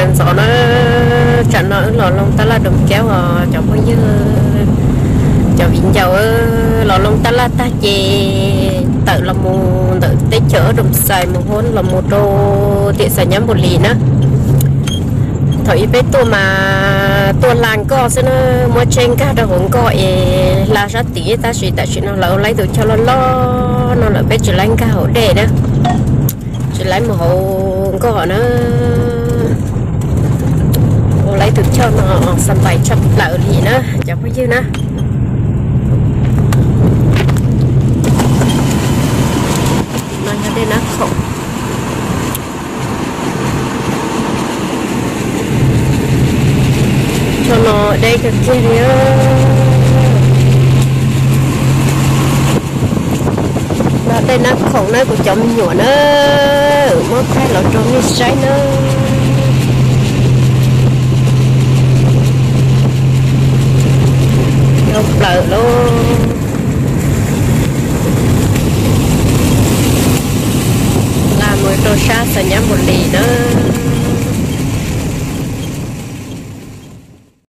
Ntxov na, tsam no wb los loo tab laj Doos Kaub os cov phooj ywg, cov viv ncaus, los loo tab laj tag ces tawm los mus ntawm teb chaws Doos Xais mus hauv los mus rau tim Xais Nyab Npus Lis na. Thaum ub peb tuaj mas tuaj hla nkoj xwb na, muab tsheb nkag rau hauv nkoj es hla sab tid, tab sis tam sim no lawv ua lawv tus choj loj loj no lawm peb tsis laib nkag hauv dej na, tsis laib mus hauv nkoj na. Ua lawv tus choj no xa npais tshaj plaws li na cov phooj ywg na. No yog dej Nab Khoom. Choj no deb kawg kiag li. No dej Nab Khoom na kuv cov me nyuam na, muab thaij los rau nej saib na. Dhau plaws lawm, hla mus rau sab Xais Nyab Npus Lis na.